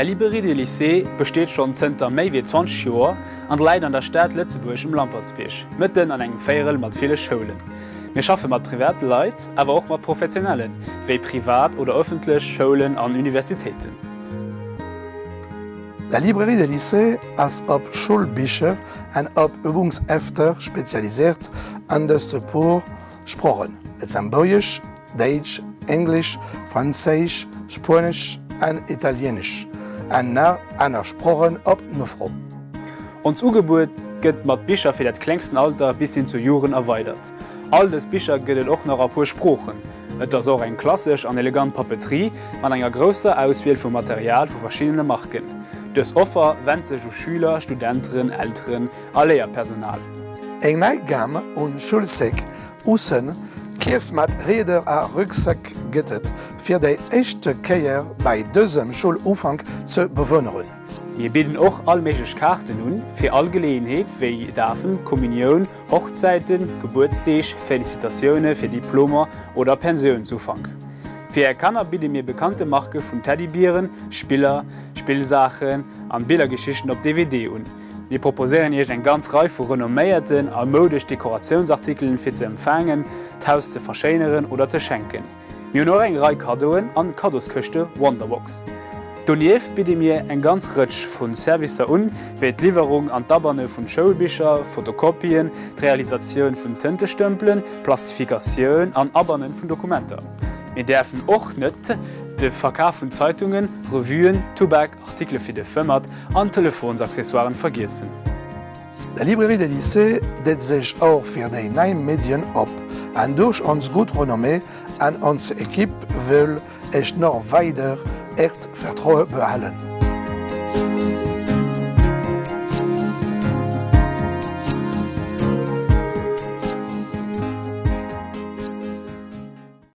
La Librairie des Lycées besteet schonn zënter méi wéi 20 Joer an läit an der Stad Lëtzebuerg um Lampertsbierg, mëtten an engem Véierel mat ville Schoulen. Mir schaffe mat private Leit, awer och mat Professionellen, wéi privat oder ëffentlech Schoulen an Universitéiten. La Librairie des Lycées ass op Schoulbicher an op Übungshefter spezialiséiert an dëst e puer Sprochen, Lëtzembourgesch, Däitsch, Englesch, Franséisch, Spuenesch an Italieenesch an nach aner Sprochen op Nofro. Ons Ugebuet gëtt mat Bicher fir dat klengsten Alter bis hin zur Jugend erweidert. All dës Bicher gëtt et och nach a puer Sproochen. Et ass och eng klassesch an elegant Papeterie mat enger grousser Auswiel vu Material vu verschiddene Marken. Dës Offer wennt sech u Schüler, Studenteren, Elteren a Léierpersonal. Eng nei Gamme un Schoulsäck Uussen, Kierf mat Rieder a Rucksäck gëtt et fir déi éischte Kéier bei dësem Schoulufank ze bewonneren. Mir bidden och all méiglech Kaarten un, fir all Geleeënheet wéi Dafen, Kommunioun, Hochzäiten, Gebuertsdeeg, Felicitatioune fir Diplomer oder Pensiounsufank. Fir är Kanner bidde mir bekannte Marke vun Teddybieren, Spiller, Spillsaachen an Billergeschichten op DVD un. Mir proposéieren Iech eng ganz Rei vu renomméierten a moudesch Dekoratiounsartikelen fir ze empfaangen, d'Haus ze verschéineren oder ze schenken. Mir hunn och eng Rei Kaddoen an Kaddoskëschte Wonderbox. Donieft bidde mir eng ganz Rëtsch vu Servicer un, wéi d'Liwwerung an d'Abanne vun Schoulbicher, Fotokopien, d'Realisatioun vun Tëntestëmpelen, Plastifikatioun an Abanne vun Dokumenter. Mir däerfen och net de Verkaf vun Zeitungen, Revuen, Tubak, Artikele fir de Fëmmert an Telefonsaccessoiren vergiessen. La Librairie des Lycées deet sech och fir déi nei Medien op an duerch ons gutt Renommée an ons Equipe wëll ech nach weider Äert Vertraue behalen.